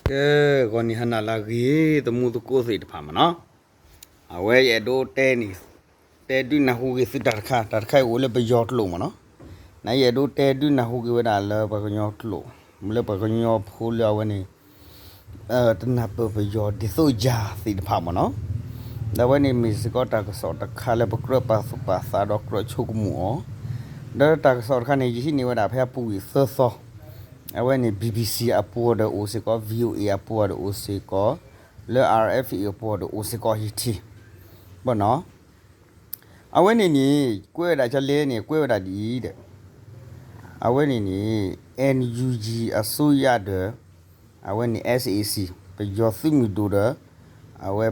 ကဲ ဂီၤနံၤဟါနၤလၢအဂ့ၤ သမူသကိးသ့ၣ်တဖၣ်မ့ၢ်နီၤ, အဝဲယအဲၣ်ဒိးတဲန့ၣ် တဲဒုးနၢ်ဟူဂ့ၤသုတၢ်တခါ, တၢ်တခါအံၤအိၣ်လၢပယီၤကျိာ်မ့ၢ်နီၤ, နယအဲၣ်ဒိးတဲဒုးနၢ်ဟူက့ၤဝဲဒၣ်လၢပှၤကညီကျိာ်, လၢပှၤကညီဖိလၢအဝဲန့ၣ် တနၢ်ပၢၢ်ပယီၤဒ်သိးယၤသ့ၣ်တဖၣ်မ့ၢ်နီၤ, ဒီးအဝဲန့ၣ်မ့ၢ်စ့ၢ်ကီးတၢ်ကစီၣ်တခါလၢပကြၢးပာ်သူၣ်ပာ်သးဒီးကြၢးဆိကမိၣ်အီၤ, ဒီးတၢ်ကစီၣ်တခါန့ၣ် ယဟံးန့ၢ်ဝဲဒၣ်ဖဲအပူၤကွံာ်သၢသီ, အဝဲန့ၣ် BBC အပူၤဒီးအိၣ်စ့ၢ်ကီး, VOA အပူၤဒီးအိၣ်စ့ၢ်ကီး, လၢ RFA အပူၤဒီးအိၣ်စ့ၢ်ကီးယထံၣ်, ဘၣ်နီၤ အဝဲန့ၣ်န့ၣ် ကွဲးဝဲဒၣ်ကလဲၣ်န့ၣ် ကွဲးဝဲဒၣ်ဒ်အံၤဒီး, အဝဲန့ၣ်န့ၣ် NUG အစိုးရဒီး အဝဲန့ၣ် SAC ပယီၤသုးမုၢ်ဒိၣ်ဒီး အဝဲ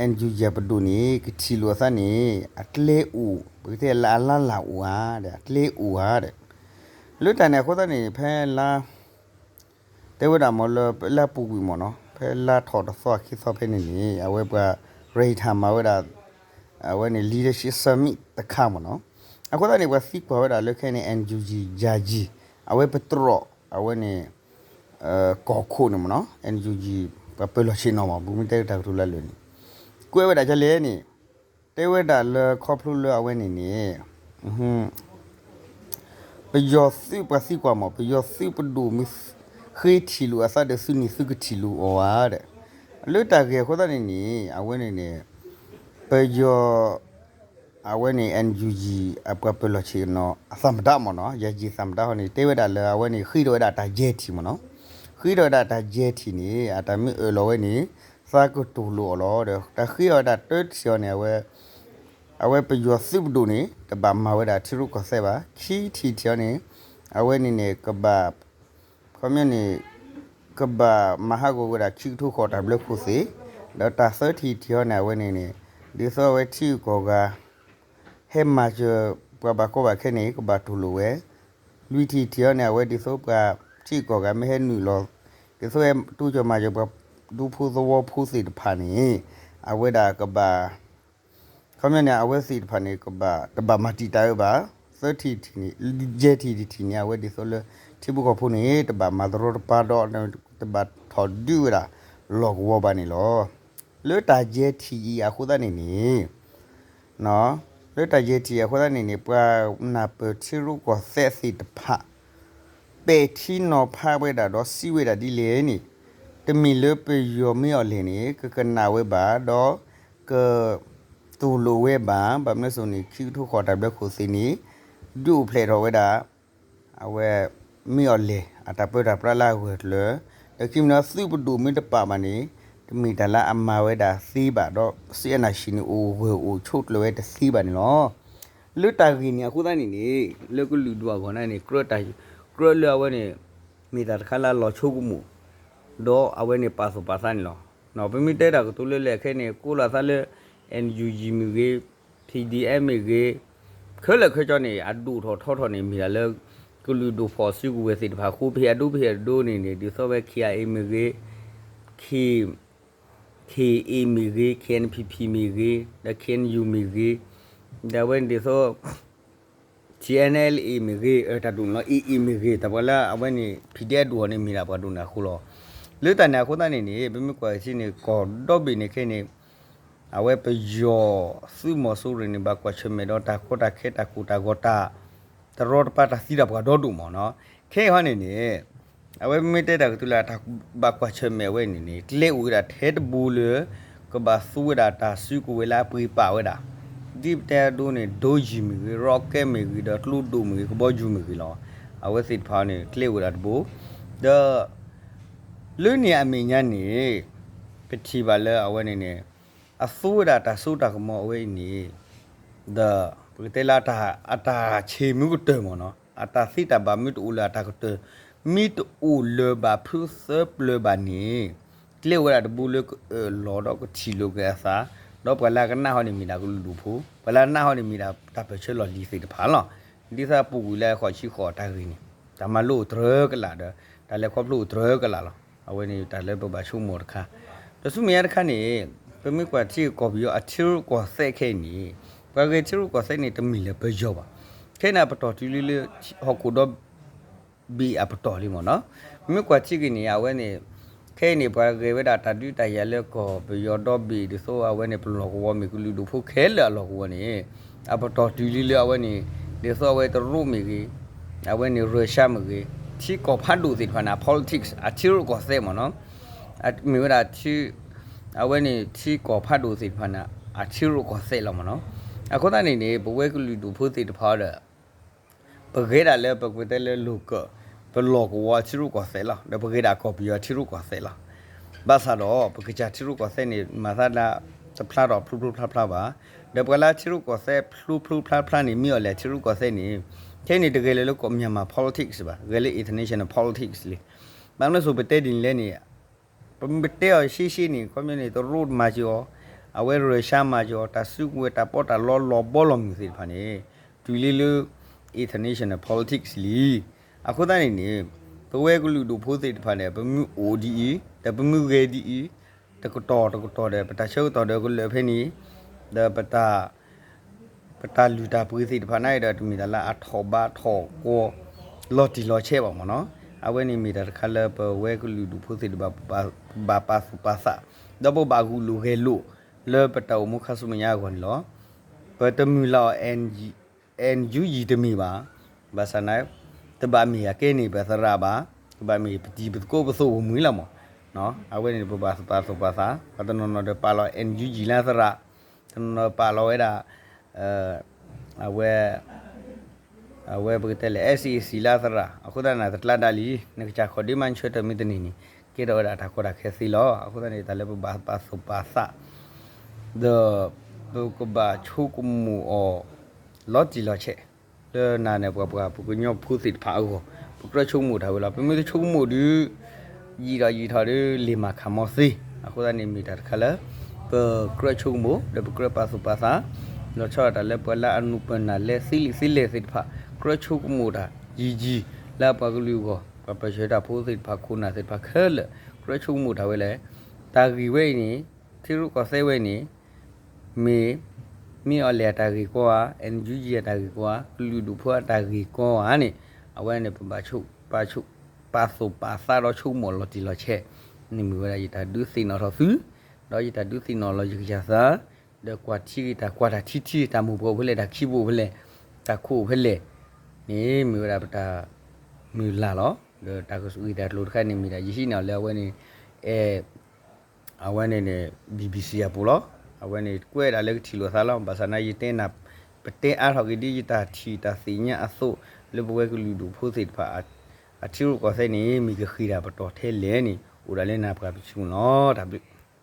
NUG ပဒိၣ်န့ၣ် ကထံၣ်လိာ်အသးန့ၣ် အကျဲအိၣ် ပကတဲလၢအလါလၢ်အိၣ်ဧါဒီး အကျဲအိၣ်ဧါဒီး, လၢတၢ်န့ၣ်အဃိသတးန့ၣ် ဖဲလါ တဲဝဲဒၣ်မ့ၢ်လၢလါပူၤကွံာ်မ့ၢ်နီၤ, ဖဲလါထီၣ်တသီအခံသီဖဲန့ၣ်န့ၣ် အဝဲပှၤရ့ထၢၣ်မၤဝဲဒၣ် အဝဲန့ၣ် leadership summit တခါမ့ၢ်နီၤ, အဃိသတးန့ၣ် ပှၤသံကွၢ်ဝဲဒၣ်လၢခဲအံၤန့ၣ် NUG ယၤယံၤ အဝဲပတြီၢ် အဝဲန့ၣ် ကီၢ်ခိၣ်န့ၣ်မ့ၢ်နီၤ, NUG ပှၤပၢၤလီၢ်ဆ့ၣ်နီၤမ့ၢ် ပမ့ၢ်တဲတၢ်ကတိၤလၢလၢာ်န့ၣ် ကွဲးဝဲဒၣ်ကလဲၣ်န့ၣ် တဲဝဲဒၣ်လၢခီဖျိလၢအဝဲန့ၣ်န့ၣ် ပယီၤသုးပှၤသံကွၢ်မ့ၢ် ပယီၤသုးပဒိၣ်မ့ၢ် ဃ့ထံၣ်လိာ်အသးဒီးသုန့ၣ်သုကထံၣ်လိာ်အီၤဧါဒီး, လၢတၢ်ဂ့ၢ်အဃိသတးန့ၣ်န့ၣ် အဝဲန့ၣ်န့ၣ် ပယီၤ အဝဲန့ၣ် NUG အပှၤပၢၤလီၢ်ဆ့ၣ်နီၤ အသမ္မတမ့ၢ်နီၤ, ယၤယံၤသမ္မတဟီန့ၣ် တဲဝဲဒၣ်လၢအဝဲန့ၣ် ဃ့ထီၣ်ဝဲဒၣ်တၢ်ယဲၢ်ထံၣ်မ့ၢ်နီၤ, ဃ့ထီၣ်ဝဲဒၣ်တၢ်ယဲၢ်ထံၣ်န့ၣ် အတၢ်မ့ၢ်အၢၣ်လီၤဝဲန့ၣ် သးကတိၤလိာ်အီၤလီၤဒီး တၢ်ဃ့အီၤဝဲဒၣ်တၢထံၣ်အီၤန့ၣ် အဝဲ အဝဲပယီၤသုးပဒိၣ်န့ၣ် တဘၣ်မၤဝဲဒၣ်ထံရူၢ်ကီၢ်သဲးဘၣ်, ခံထံၣ်ထံၣ်အီၤန့ၣ် အဝဲန့ၣ်န့ၣ် ကဘၣ် ခီပညီန့ၣ် ကဘၣ်မၤဟးဂီၤဝဲဒၣ်ခံကထိဃီၤတၢ်ဘျၢခိၣ်သ့ၣ်, ဒီးတၢ်သၢထံၣ်ထံၣ်အီၤန့ၣ် အဝဲန့ၣ်န့ၣ် ဒ်သိးအဝဲထံဂုၤကီၢ်ဂၤ ဟဲမၤစၢၤပှၤဘၣ်ကီဘၣ်ခဲန့ၣ် ကဘၣ်တူၢ်လိာ်ဝဲ, လွံၢ်ထံၣ်ထံၣ်အီၤန့ၣ် အဝဲဒ်သိးပှၤထံဂုၤကီၢ်ဂၤမ့ၢ်ဟဲနုာ်လီၤ ဒ်သိးဟဲတိစၢၤမၤစၢၤပှၤဒူဖိသဝီဖိသ့ၣ်တဖၣ်န့ၣ် အဝဲဒၣ်ကဘၣ် ခီပညီန့ၣ် အဝဲသ့ၣ်တဖၣ်န့ၣ် ကဘၣ် တဘၣ်မၤတံာ်တာ်ဝဲဘၣ်, သၢထံၣ်တထံၣ်န့ၣ် ယဲၢ်ထံၣ်တထံၣ်န့ၣ် အဝဲဒ်သိးလၢ ထံဖိကီၢ်ဖိန့ၣ် တဘၣ်မၤတရီတပါဒီး တဘၣ်ထီၣ်ဒုးဝဲဒၣ်လီၢ်ကဝီၤဘၣ်န့ၣ်လီၤ. လၢတၢ်ယဲၢ်ထံၣ်အံၤအဃိသတးန့ၣ်န့ၣ် လၢတၢ်ယဲၢ်ထံၣ်အဃိသတးန့ၣ်န့ၣ် ပှၤနၢ်ပၢၢ်ထံရူၢ်ကီၢ်သဲးသ့ၣ်တဖၣ် ပဲာ်ထံနီၤဖးဝဲဒၣ်ဒီးစံးဝဲဒၣ်ဒ်လဲၣ်န့ၣ်, တမ့ၢ်လၢပယီၤမ့ၢ်အီၤလဲၣ်န့ၣ် ကကနၣ်ဝဲဘၣ်ဒီး က တူၢ်လိာ်ဝဲဘၣ်, ဘၣ်မနုၤအဃိန့ၣ် ခံကထိဃီၤတၢ်ဘျၢခိၣ်သ့ၣ်န့ၣ် ဒုးအိၣ်ဖျဲၣ်ထီၣ်ဝဲဒၣ် အဝဲ မ့ၢ်အီၤလဲၣ် အတၢ်ပၢတၢ်ပြးလၢအဂၢၢ်ကျၢၤ, ဒီးခံမံၤဒီးသုးပဒိၣ်မ့ၢ်တပာ်ဘၣ်န့ၣ် တမ့ၢ်တၢ်လၢအမၤဝဲဒၣ်သ့ဘၣ်ဒီး စ့အနၢ်ဆံးန့ၣ် အိၣ်ဂၢၢ်အိၣ်ဆိးကျၢၤဝဲတသ့ဘၣ်န့ၣ်လီၤ. လၢတၢ်ဂ့ၢ်န့ၣ်အဃိသတးန့ၣ်န့ၣ် လၢကလုာ်ဒူၣ်အဂီၢ်န့ၣ်န့ၣ် ကြၢးတၢ် ကြၢးလၢအဝဲန့ၣ် မ့ၢ်တၢ်တခါလၢအလီၤဆိကမိၣ် ဒီးအဝဲန့ၣ်ပာ်သူၣ်ပာ်သးန့ၣ်လီၤ. ပမ့ၢ်တဲတၢ်ကတိၤလၢလၢခဲအံၤန့ၣ် ကိးလီၤသးလၢ NUG မ့ၢ်ဂ့ၤ, PDF မ့ၢ်ဂ့ၤ, ခဲလၢာ်ခဲဆ့န့ၣ် အဒိၣ်ထီၣ်ထီထီၣ်န့ၣ် မ့ၢ်ဒၣ်လၢ ကလုာ်ဒူၣ်ဖီၣ်စုကဝဲၤသ့ၣ်တဖၣ် ဃိပဟ့ၣ်အဒိပဟ့ၣ်အဒိန့ၣ်န့ၣ် ဒ်သိးဝဲ KIA မ့ၢ်ဂ့ၤ, K KA မ့ၢ်ဂ့ၤ, KNPP မ့ၢ်ဂ့ၤ, ဒီး KNU မ့ၢ်ဂ့ၤ, ဒီးအဝဲဒ်သိး TNLA မ့ၢ်ဂ့ၤ, တၢ်ဒိၣ်န့ၣ်လီၤ, AA မ့ၢ်ဂ့ၤ, တၢ်ပှၤလၢအဝဲန့ၣ် PDF ဒိၣ်အီၤန့ၣ် မ့ၢ်ဒၣ်ပှၤဒိၣ်န့ၣ်အဃိလီၤ. လၢတၢ်န့ၣ်အဃိသတးန့ၣ်န့ၣ် ပမ့ၢ်ကွၢ်က့ၤန့ၣ် ကီၢ်ဒီဘ့ၣ်န့ၣ်ခဲအံၤန့ၣ် အဝဲပယီၤသုးမီၤစိရိၤန့ၣ် ဘၣ်ကွၢ်ဆၢၣ်မဲာ်ဒီးတၢ်ကီတၢ်ခဲတၢ်ကိၢ်တၢ်ဂီၤတၢ် တရီတပါတၢ်သံတၢ်ပှၢ်ဒီဒိၣ်မးနီၤ. ခဲအံၤဟီန့ၣ်န့ၣ် အဝဲမ့ၢ်တဲတၢ်ကတိၤလၢတၢ်ဘၣ်ကွၢ်ဆၢၣ်မဲာ်အဝဲန့ၣ်န့ၣ် ကျဲအိၣ်ဝဲဒၣ်ထဲတဘိလၢ ကဘၣ်သူဝဲဒၣ်တၢ်စုကဝဲၤလၢအပှ့ၤပာ်ဝဲဒၣ် ဒ်ပတဲအဒိန့ၣ် ဒိယံၤမ့ၢ်ဂ့ၤ, ရီကဲမ့ၢ်ဂ့ၤ, ဒီးကျိဒိၣ်မ့ၢ်ဂ့ၤ, ကဘီယူၤမ့ၢ်ဂ့ၤလီၤ. အဝဲသ့ၣ်တဖၣ်န့ၣ် ကျဲအိၣ်ဝဲဒၣ်တဘိ ဒီး လၢန့ၣ်အမဲာ်ညါန့ၣ် ပထံၣ်ဘၣ်လၢအဝဲန့ၣ်န့ၣ် အသူဝဲဒၣ်တၢ်စိတၢ်ကမီၤအဝဲအံၤန့ၣ် ဒီးပကတဲလၢ အတၢ်ဆံးမ့ၢ်ကတၢၢ်မ့ၢ်နီၤ အတၢ်သ့တၢ်ဘၣ်မ့ၢ်တအိၣ်လၢအတၢ်ကတၢၢ် မ့ၢ်တအိၣ်လၢၤဘၣ်ဖုသၢပျၢၤဘၣ်န့ၣ် ကျဲဝဲဒၣ်တဘိလၢကအၢၣ်လီၤဒီးကထံၣ်လိာ်က့ၤအသး ဒီးပှၤလၢအကနၣ်ဟီန့ၣ်မ့ၢ်ဒၣ်ကလုာ်ဒူၣ်ဖိ ပှၤလၢအနၢ်ဟီန့ၣ်မ့ၢ်ဒၣ်တၢ်ပၢၢ်ဆၢလီၢ်လံၤသ့ၣ်တဖၣ်လီၤ. ဒ်သိးပူၤကွံာ်လၢဃိးဆံဃိးတၢ်ဂ့ၢ်န့ၣ် တၢ်မၤလိအိၣ်တြၢၤကလာ်ဒီး တၢ်လဲၤခီဖျိအိၣ်တြၢၤကလာ်လီၤ. အဝဲန့ၣ်တၢ်လၢပဘၣ်ဆိကမိၣ်တခါ ဒီးဆူမဲာ်ညါတခါန့ၣ် ပမ့ၢ်ကွၢ်ထံကီၢ်ပယီၤအထံရူၢ်ကီၢ်သဲးခဲအံၤန့ၣ် ပှၤဂဲၤထံရူၢ်ကီၢ်သဲးန့ၣ် တမ့ၢ်လၢပယီၤဘၣ်. ခဲအံၤန့ၣ် အပတီၢ်တုၤလံလၢ ဟီၣ်ခိၣ်ဒီဘ့ၣ်အပတီၢ်လံမ့ၢ်နီၤ. မ့ၢ်ကွၢ်ထံက့ၤန့ၣ် အဝဲန့ၣ် ခဲအံၤန့ၣ် ပှၤဂဲၤဝဲဒၣ်တၢ်ဒုးတၢ်ယၤလၢကီၢ်ပယီၤဒီဘ့ၣ် ဒ်သိးအဝဲန့ၣ် ပလီၢ်ကဝီၤမ့ၢ်ကလုာ်ဒူၣ်ဖိခဲလၢာ်အလီၢ်ကဝီၤန့ၣ် အပတီၢ်တုၤလံလၢအဝဲန့ၣ် ဒ်သိးအဝဲတရူးမ့ၢ်ဂ့ၤ, အဝဲန့ၣ် Russia မ့ၢ်ဂ့ၤ, ထံကီၢ်ဖးဒိၣ်သ့ၣ်တဖၣ်န့ၣ် အ politics အထံရူၢ်ကီၢ်သဲးမ့ၢ်နီၤ, မ့ၢ်ဝဲဒၣ် အဝဲန့ၣ်ထံကီၢ်ဖးဒိၣ်သ့ၣ်တဖၣ်န့ၣ် အထံရူၢ်ကီၢ်သဲးလီၤမ့ၢ်နီၤ. အဃိသတးန့ၣ်န့ၣ် ပဝဲကလုာ်ဒူၣ်ဖိသ့ၣ်တဖၣ်ဒီး ပဂဲၤဒၣ်လၢပကတဲလၢလိၤကၢၣ် ပလီၢ်ကဝီၤအထံရူၢ်ကီၢ်သဲးလီၤ. ဒီးပဂဲၤဒၣ်ကီၢ်ပယီၤထံရူၢ်ကီၢ်သဲးလီၤ. ဘၣ်ဆၣ်ဒီး ပကစၢ်ထံရူၢ်ကီၢ်သဲးန့ၣ် မၤသးဒၣ်တဖျါထီၣ်ဖျိဖျိဖျါဖျါဘၣ်. ဒီးပှၤလၢထံရူၢ်ကီၢ်သဲးဖျိဖျိဖျါဖျါန့ၣ် မ့ၢ်အီၤလဲၣ် ထံရူၢ်ကီၢ်သဲးန့ၣ် ခဲအံၤန့ၣ် တဂဲၤလၢၤလၢကီၢ် Myanmar politics ဘၣ်, ဂဲၤလၢ international politics လံ. ဘၣ်မနုၤအဃိပတဲဒ်န့ၣ်လဲၣ်န့ၣ် ပမ့ၢ်တဲအီၤရှဲရှဲန့ၣ် ခီပညီန့ၣ် တရူးမၤစၢၤအီၤ, အဝဲ Russia မၤစၢၤအီၤ, တၢ်စုကဝဲၤတၢ်ပီးတၢ်လီလီၤဘီလီၤမုၢ်သ့ၣ်တဖၣ်န့ၣ် တုၤလံလၢ international politics လံ. အဃိသတးန့ၣ်န့ၣ် ပဝဲကလုာ်ဒူၣ်ဖိသ့ၣ်တဖၣ်န့ၣ် ပမ့ၢ်အိၣ်ဒ်အံၤ ဒီးပမ့ၢ်ဂဲၤဒ်အံၤ တကတီၢ်တကတီၢ်ဒီး ပတၢ်ဆၢကတီၢ်ဒီးကလၢာ်ဖဲန့ၣ် ဒီးပတၢ် ပတၢ်လုၢ်တၢ်ပှ့ၤသ့ၣ်တဖၣ်န့ၣ်ဒီး တမ့ၢ်တၢ်လၢအထီၣ်ဘးထီၣ်ကီ လီၤတံၢ်လီၤဆဲးဘၣ်မ့ၢ်နီၤ. အဝဲန့ၣ်မ့ၢ်တၢ်တခါလၢပဝဲကလုာ်ဒူၣ်ဖိသ့ၣ်တဖၣ် ပဘၣ်ပာ်သူၣ်ပာ်သး ဒီးပဘၣ်ဂုာ်လိာ်ဂဲၤလိာ် လၢပတၢ်အိၣ်မူခါဆူမဲာ်ညါအဂီၢ်န့ၣ်လီၤ. ပတမုၢ်လၢ်အီၤ NUG တမ့ၢ်ဘၣ်. ဘၣ်ဆၣ်န့ၣ် တဘၣ်မ့ၢ်အကဲန့ၣ်ပသရၣ်ဘၣ်, ကဘၣ်မ့ၢ်ပတံၤပသကိးပသိၣ်ပမှံၤလီၤမ့ၢ်နီၤ. အဝဲန့ၣ်ပဘၣ်ပာ်သူၣ်ပာ်သး ပှၤတနီၤနီၤဒီးပာ်လီၤ NUG လၢသရၣ်, တနီၤနီၤပာ်လီၤဝဲဒၣ် အဝဲပကတဲလဲၣ် SAC လၢသရၣ်. အဃိသတးန့ၣ် တကျါဒၣ်လံ နကစၢ်ခီၣ်ဒ့မး နဆၢထၢၣ်မ့ၢ်တန့ၢ်န့ၣ် ကဲထီၣ်ဝဲဒၣ်တၢ်ကီတၢ်ခဲသ့လီၤ. အဃိသတးန့ၣ် တၢ်လၢပဘၣ်ပာ်သူၣ်ပာ်သး ဒီးပကဘၣ်ဆိကမိၣ်အီၤ လီၤတံၢ်လီၤဆဲး လၢနၤန့ၣ် ပှၤပှၤပကညီဖိသ့ၣ်တဖၣ်အဂီၢ် ပကြၢးဆိကမိၣ်တၢ်ဝဲလီၤ. ပမ့ၢ်တဆိကမိၣ်ဒီး ယံာ်ဒီးယံာ်ထီၣ်ဒီး လ့ၢ်မၤခးမီသ့. အဃိသတးန့ၣ် မ့ၢ်တၢ်တခါလၢ ပကြၢးဆိကမိၣ် ဒီးပကြၢးပာ်သူၣ်ပာ်သး လီၤဆီဒၣ်တၢ်လၢပှၤလၢအနူၢ်ပၢၢ်နၢ်လဲသ့လံာ်သ့လဲၢ်သ့ၣ်တဖၣ် ကြၢးဆိကမိၣ်တၢ်ယံာ်ယံာ် လၢအပှၤကလုာ်အဂီၢ် ပှၤပၢၢ်ဆၢတၢ်ဖိသ့ၣ်တဖၣ် ခိၣ်နၢ်သ့ၣ်တဖၣ်ခဲလၢာ် ကြၢးဆိကမိၣ်တၢ်ဝဲလဲၣ်. တၢ်ဂ့ၢ်ဝဲအံၤန့ၣ် ထံရူၢ်ကီၢ်သဲးဝဲအံၤန့ၣ် မ့ၢ် မ့ၢ်အီၤလဲၣ်အတၢ်ဂ့ၢ်ကီဧါ, NUG အတၢ်ဂ့ၢ်ကီဧါ, ကလုာ်ဒူၣ်ဖိအတၢ်ဂ့ၢ်ကီဧါန့ၣ် အဝဲန့ၣ် ပဘၣ်ဆိ ပာ်သူၣ်ပာ်သးဒီးဆိကမိၣ်လီၤတံၢ်လီၤဆဲး န့ၣ်မ့ၢ်ဝဲဒၣ်ယတၢ်ဒုးသ့ၣ်နီၣ်ထီၣ်သု ဒီးယတၢ်ဒုးသ့ၣ်နီၣ်လီၤယကစၢ်သး ဒီးကွၢ်ထံဂ့ၤတၢ်ကွၢ်တၢ်ထံထံ တၢ်မိၢ်ပှၢ်အိၣ်ဖဲလဲၣ် တၢ်ခံဘိအိၣ်ဖဲလဲၣ် တၢ်ခိၣ်အိၣ်ဖဲလဲၣ် န့ၣ်မ့ၢ်ဝဲဒၣ်ပတၢ်မုၢ်လၢ်လီၤ. ဒီးတၢ်ကဂ့ၢ်တၢ်ကျိၤတခါန့ၣ်မ့ၢ်ဒၣ် ယဟံးန့ၢ်အီၤလၢအဝဲန့ၣ် အဲ အဝဲန့ၣ်န့ၣ် BBC အပူၤလီၤ. အဝဲန့ၣ် ကွဲးဒၣ်လၢကထံၣ်လိာ်သးလီၤ. ဘၣ်ဆၣ်န့ၣ် ယတဲနၤ ပတဲအါထီၣ်က့ၤဒ်ယတၢ်ထံၣ်တၢ်သ့ၣ်ညါအသိး လၢပဝဲကလုာ်ဒူၣ်ဖိသ့ၣ်တဖၣ် အထံရူၢ်ကီၢ်သဲးန့ၣ် မ့ၢ်ကဃ့ၢ်တၢ်ပတီၢ်ထဲလဲၣ်န့ၣ် အိၣ်ဒၣ်လၢနၤပှၤပစုလီၤ. တၢ်ဘျုး